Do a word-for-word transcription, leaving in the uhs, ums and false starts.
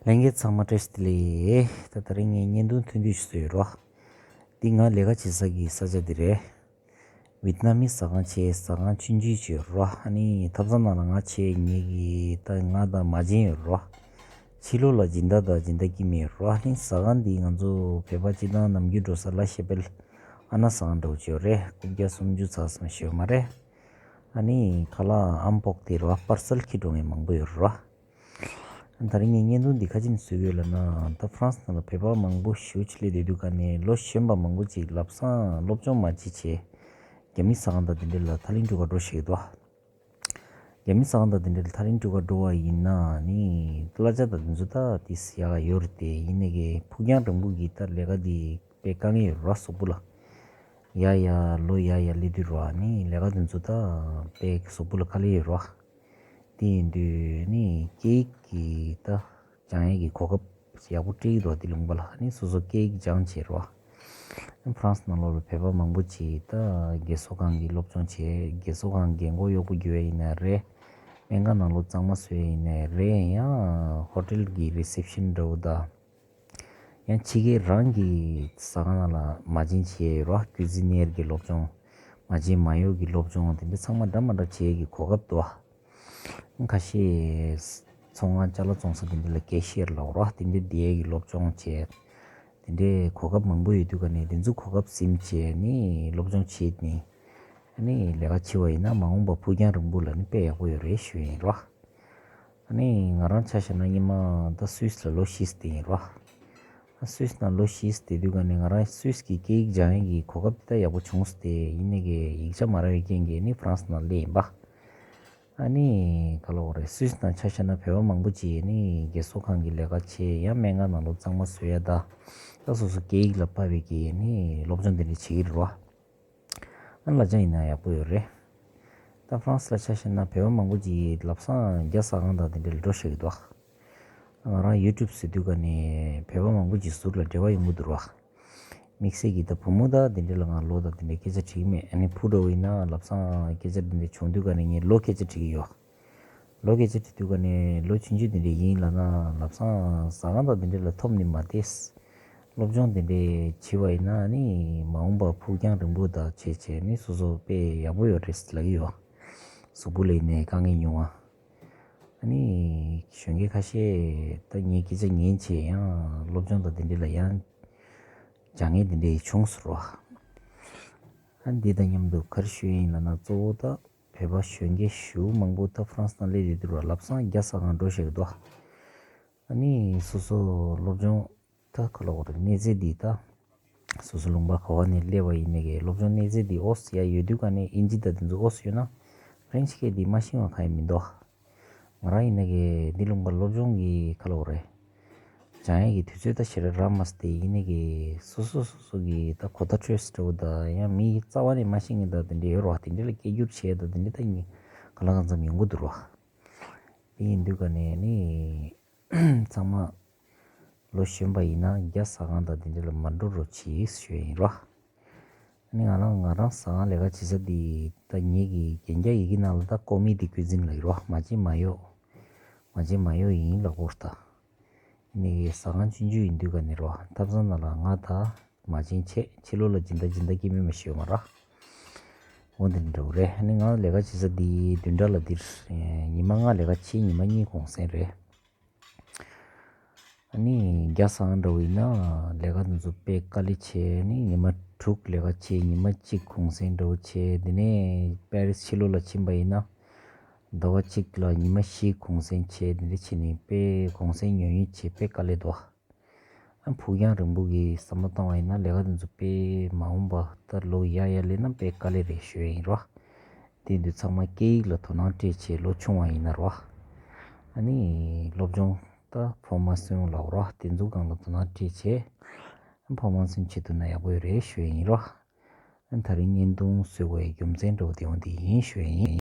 ལྷན་རྒྱས་ཚང་མ་བཀྲ་ཤིས་བདེ་ལེགས། ད་ད་རིང་ངས་བརྙན་ཐུང་ཐུང་ཐུང་ཞིག་བཟོས་ཡོད་རོ། འདི་ང་ལས་ཀ་བྱེད་ས་གི་ས་ཆ་འདི་རེད། ཝེད་ནམ་མི་ཟ་ཁང་བྱས། ཟ་ཁང་ཆུང་ཆུང་ཅིག་ཡོད་རོ། ཨ་ནི་ཐབ་ཚང་ནང་ལ་ང་བྱས། ངེད་ཀྱི་ད་ང་དང་མ་བྱན་ཡོད་རོ། ཕྱི་ལོགས་ལ་སྦྱིན་བདག་དང་སྦྱིན་བདག་སྐྱེ་དམན་ཡོད་རོ། ཨ་ནི་ཟ་ཁང་འདི་ང་ཚོ་བོད་པ་སྤྱི་བཏང་ནམ་རྒྱུན་འགྲོ་ས་ལ་ཤེ་པེལ་ཨ་ན་ཟ་ཁང་འདྲ་བོ་ཅིག་ཡོད་རེད། རྐུབ་བཀྱག་སུམ་ཅུ་ཚར་སོང་ཞེ་པོ་མ་རེད། ཨ་ནི་ཁ་ལག་ཨམ་པོག་དེ་རོ། པར་སལ་འཁྱེར་འགྲོ་མཁན་མང་པོ་ཡོད་རོ། ད་རིང་ངས་བརྙན་ཐུང་འདི་ག་རེ་བྱས་ནས་བཟོས་ཡོད་ལབ་ན། ད་ཧྥ་རན་སི་ནང་ལ་བོད་པ་མང་པོ་ཞེ་པོ་ཅིག་སླེབས་བསྡད་དུས་ཀ་ནས་ལོ་གཞོན་པ་མང་པོ་ཅིག་ལམ་སང་སློབ་སྦྱོང་མ་བྱེད་བྱས་རྒྱ་མི་ཟ་ཁང་དང་དེ་འདྲ་ལ་ཐག་རིང་འགྲོ་ག་འགྲོ་ཤེས་ཀྱི་འདུག་རྒྱ་མི་ཟ་ཁང་དང་དེ་འདྲ་ལ་ཐག་རིང་འགྲོ་ག་འགྲོ་བ་ཡིན་ན་ནི་གླ་ཆ་དང་དེ་ཚོ་ད་ཏོག་ཙམ་ཡག་ག་ཡོད་རེད་དེ། ཡིན་ནའི་ཕུགས་རྒྱང་རིང་པོ་གི་ད་ལས་ཀ་འདི་དཔེ་དཀའ་ངལ་ཡོད་རོ། གཟུགས་པོ་ལ་ཡར་ཡར་ལོ་ཡར་ཡར་སླེབས་དུས་རོ། ཨ་ནི་ལས་ཀ་དེ་ཚོ་ད་དཔེ་གཟུགས་པོ་ལ་དཀའ་ལས་ཡོད་རོ། དེ་ཡིན་དུས་ནི་སྐད་ཡིག་གི་ད་སྦྱང་ཡས་ཀྱི་གོ་སྐབས་ཡག་པོ་སྤྲད་ཀྱི་འདུག་དེ་ལུང་པ་ལ་ནི་སོ་སོ་སྐད་ཡིག་སྦྱང་བྱས་རོ། ཧྥ་རན་སི་ནང་ལོགས་ལ་བོད་པ་མང་པོ་ཅིག་ད་རྒས་གསོ་ཁང་གི་སློབ་སྦྱོང་བྱས། རྒས་གསོ་ཁང་རྒན་གོག་གཡོག་པོ་རྒྱུག་ཡས་ཡིན་ནའི་རེད། སྨན་ཁང་ནང་ལོགས་གཙང་མ་བཟོ་ཡས་ཡིན་ནའི་རེད། ཡང་ཧོ་ཊེལ་གི་རི་སེབ་ཤན་འདྲ་བོ་དང་། ཡང་ཕྱི་རྒྱལ་རང་གི་ཟ་ཁང་ནང་ལ་མ་བྱན་བྱེད་ཡས་ཡོད་རོ། ཀུ་ཛི་ནེར་གྱི་སློབ་སྦྱོང་། མ་བྱན་མ་ཡོག་གི་སློབ་སྦྱོང་། དེ་འདྲ་ཚང་མ་འདྲ་མ་འདྲ་བྱེད་ཡས་ཀྱི་གོ་སྐབས་འདུག་ཁ་ཤས་ཚོང་ཁང་ཅ་ལག་བཙོང་ས་དེ་འདྲ་ལ་ཀེ་ཤི་ཡར་ལབ་རོ། དེ་འདྲ་བསྡད་ཡས་ཀྱི་སློབ་སྦྱོང་བྱས། དེ་འདྲའི་གོ་སྐབས་མང་པོ་ཡོད་དུས་ཀ་ནས་དེ་ཚོ་གོ་སྐབས་ཟིན་བྱས་ནི་སློབ་སྦྱོང་བྱས་ནི། ཨ་ནི་ལས་ཀ་བྱེད་པ་ཡིན་ན་མ་འོངས་པ་ཕུགས་རྒྱང་རིང་པོ་ལ་ནི་དཔེ་ཡག་པོ་ཡོད་རེད་ཞུ་ཡིན་རོ། ཨ་ནི་ང་རང་ཆ་བཞག་ན་སྔོན་མ་ད་སུད་སི་ལ་ལོ་བཞི་བསྡད་ཡིན་རོ། ཨ་སུད་སི་ནང་ལོ་བཞི་བསྡད་དུས་ཀ་ནས་ང་རང་སུད་སི་གི་སྐད་ཡིག་སྦྱང་ཡས་ཀྱི་གོ་སྐབས་དེ་ད་ཡག་པོ་བྱུང་སོང་སྟེ། ཡིན་ནའི་ཡིག་ཆ་མ་རག་པའི་རྐྱེན་གྱིས་ནི་ཧྥ་རན་སི་ནང་སླེབས་ཡིན་པ། ཨ་ནི་ག་ལབ་དགོས་རེད། སུད་སི་ནང་ཆ་བཞག་ན་བོད་པ་མང་པོ་ཅིག་ནི་རྒས་གསོ་ཁང་གི་ལས་ཀ་བྱས། ཡང་སྨན་ཁང་ནང་ལོགས་གཙང་མ་བཟོ་ཡས་དང་། ད་སོ་སོ་སྐད་ཡིག་ལ་དཔག་པའི་གི་ནི་སློབ་སྦྱོང་དེ་འདྲ་བྱེད་ཀྱི་རེད་བ། ཨ་ལ་ཅང་ཡིན་ན་ཡག་པོ་ཡོད་རེད། ད་ཧྥ་རན་སི་ལ་ཆ་བཞག་ན་བོད་པ་མང་པོ་ཅིག་ལམ་སང་རྒྱ་ཟ་ཁང་དང་དེ་འདྲ་ལ་འགྲོ་ཤེས་ཀྱི་འདུག་ང་རང་ཡུ་ཊུབ་བཟོ་དུས་ཀ་ནས་བོད་པ་མང་པོ་ཅིག་ཟུར་ལ་འབྲེལ་བ་ཡོང་གི་འདུག་ར། དམིགས་བསལ་གྱིས་ད་བུ་མོ་དང་དེ་འདྲ་ལ་ང་ལོ་དང་དེ་འདྲ་སྐད་ཆ་དྲིས་ཀྱི་མེད། ཨ་ནི་བུ་འདྲ་བོ་ཡིན་ན་ལམ་སང་སྐད་ཆ་དེ་འདྲ་བྱུང་དུས་ཀ་ནས་ངས་ལོ་སྐད་ཆ་དྲིས་ཀྱི་ཡོད། ལོ་སྐད་ཆ་དྲིས་དུས་ཀ་ནས་ལོ་ཆུང་ཆུང་དེ་འདྲ་ཡིན་ལབ་ན། ལམ་སང་ཟ་ཁང་དང་དེ་འདྲ་ལ་ཐོབ་ནི་མ་རེད། སློབ་སྦྱོང་དེ་འདྲ་བྱེད་པ་ཡིན་ན་ནི་མ་འོངས་པ་ཕུགས་རྒྱང་རིང་པོ་དང་བྱས་བྱས་ནི་སོ་སོ་དཔེ་ཡག་པོ་ཡོད་རེད་ལབ་ཀྱི་ཡོད། གཟུགས་པོ་ལ་ཡིན་ནའི་དཀའ་ངལ་ཉུང་བ། ཨ་ནི་གཞོན་སྐྱེས་ཁ་ཤས་ད་ངའི་སྐད་ཆ་ཉན་བྱས་ཡང་སློབ་སྦྱོང་དང་དེ་འདྲ་ལ་ཡང་སྦྱང་མཁན་དེ་འདྲ་ཡི་བྱུང་སོང་ར། ཨ་འདི་དང་མཉམ་དུ་ག་རེ་ཞུ་ཡིན་ལབ་ན། གཙོ་བོ་ད་བོད་པ་གཞོན་སྐྱེས་ཞེ་པོ་མང་པོ་ད་ཧྥ་རན་སི་ནང་སླེབས་ཡོད་དུས་ར་ལམ་སང་རྒྱ་ཟ་ཁང་འགྲོ་ཤེས་ཀྱི་འདུག་ཨ་ནི་སོ་སོ་སློབ་སྦྱོང་ད་ག་ལབ་དགོས་རེད། གནས་ཚད་འདི་ད་སོ་སོ་ལུང་པ་ག་བ་ནས་སླེབས་པ་ཡིན་ནའི་གི་སློབ་སྦྱོང་གནས་ཚད་འདི་ཨོ་སི་ཡ་ཡོད་དུས་ཀ་ནས་ཨིན་ཇི་དང་དེ་ཚོ་ཨོ་སི་ཡོད་ན་ཕ་རན་སི་སྐད་འདི་མ་ཤེས་པ་གང་ཡང་མི་འདུག་ང་རང་ཡིན་ནའི་གི་འདི་ལུང་པ་སློབ་སྦྱོང་གི་ག་ལབ་དགོས་རེད། སྦྱང་ཡས་ཀྱི་དུས་ཚོད་ད་ཞེ་དྲག་རག་མ་སོང་སྟེ། ཡིན་ནའི་གི་སོ་སོ་སོ་སོ་གི་ད་གོ་བརྡ་འཕྲོད་ས་འདྲ་བོ་དང་། ཡང་མི་རྩ་བ་ནས་མ་ཤེས་མཁན་དང་དེ་འདྲ་ཡོད་རེད་བ། དེ་འདྲ་ལ་སྐད་སྒྱུར་བྱེད་ཡས་དང་དེ་འདྲ་ད་ངས་གང་ལ་གང་འཚམ་ཡོང་གི་འདུག་ར། དེ་ཡིན་དུས་ཀ་ནས་ནི་ཚང་མ་ལོ་གཞོན་པ་ཡིན་ན་རྒྱ་ཟ་ཁང་དང་དེ་འདྲ་ལ་མ་འགྲོ་རོགས་གྱིས་ཞུ་ཡ་ཡིན་ར། ཨ་ནི་ང་རང་ང་རང་ཟ་ཁང་ལས་ཀ་བྱེད་ས་འདི་ད་ངེད་ཀྱི་རྒན་རྒྱ་ཡི་གེ་ནང་ལ་ད་ཀོ་མི་དེ་ཀུ་ཛིན་ལབ་ཀྱི་རེད་བ། མ་བྱན་མ་གཡོག་མ་བྱན་མ་གཡོག་ཡིན་ལབ་དགོས་རེད་ད། ཨ་ནི་ཟ་ཁང་ཆུང་ཆུང་ཡིན་དུས་ཀ་ནས་རེད་བ། ཐབ་ཚང་ནང་ལ་ང་དང་མ་བྱན་བྱས། ཕྱི་ལོགས་ལ་སྦྱིན་བདག་སྦྱིན་བདག་སྐྱེ་དམན་མ་ཞིག་ཡོད་མ་རེད། འོ་འདི་འདྲ་བོ་རེད། ཨ་ནི་ང་ལས་ཀ་བྱེད་ས་འདི་བདུན་ཕྲག་ལ་འདིར་ཉི་མ་ལྔ་ལས་ཀ་བྱེད། ཉི་མ་གཉིས་གུང་སེང་རེད། ཨ་ནི་རྒྱ་ཟ་ཁང་འདྲ་བོ་ཡིན་ན་ལས་ཀ་འདི་ཚོ་དཔེ་དཀའ་ལས་ཆེ། ཨ་ནི་ཉི་མ་དྲུག་ལས་ཀ་བྱེད། ཉི་མ་གཅིག་གུང་སེང་འདྲ་བོ་བྱེད། དེ་ནས་པེ་རིས་ཕྱི་ལོགས་ལ་ཕྱིན་པ་ཡིན་ན་ཟླ་བ་གཅིག་ལ་ཉི་མ་བཞི་གུང་སེང་བྱེད། དེ་འདྲ་བྱེད་ནས་དཔེ་གུང་སེང་ཉུང་ཉུང་བྱེད། དཔེ་དཀའ་ལས་འདུག་ཨ་ཕུགས་རྒྱང་རིང་པོ་གི་བསམ་བློ་བཏང་བ་ཡིན་ན་ལས་ཀ་འདི་ཚོ་དཔེ་མ་འོངས་པ་ད་ལོ་ཡར་ཡར་སླེབས་ན་དཔེ་དཀའ་ལས་རེད་ཞུ་ཡ་ཡིན་ར། དེ་འདི་ཚང་མ་སྐད་ཡིག་ལ་དོ་སྣང་སྤྲད་བྱས་ལོ་ཆུང་བ་ཡིན་ན་ར། ཨ་ནི་སློབ་སྦྱོང་ད་ཕོ་མ་སུན་ལབ་ར། དེ་ཚོ་སྒང་ལ་དོ་སྣང་སྤྲད་བྱས་ཕོ་མ་སུན་བྱེད་ཐུབ་ན་ཡག་པོ་ཡོད་རེད་ཞུ་ཡ་ཡིན་ར། ཨ་ད་རིང་བརྙན་ཐུང་བཟོ་དགོས་ཡ་རྒྱུ་མཚན་འདྲ་བོ་དེ་འོ་འདི་ཡིན་ཞུ་ཡ་ཡིན།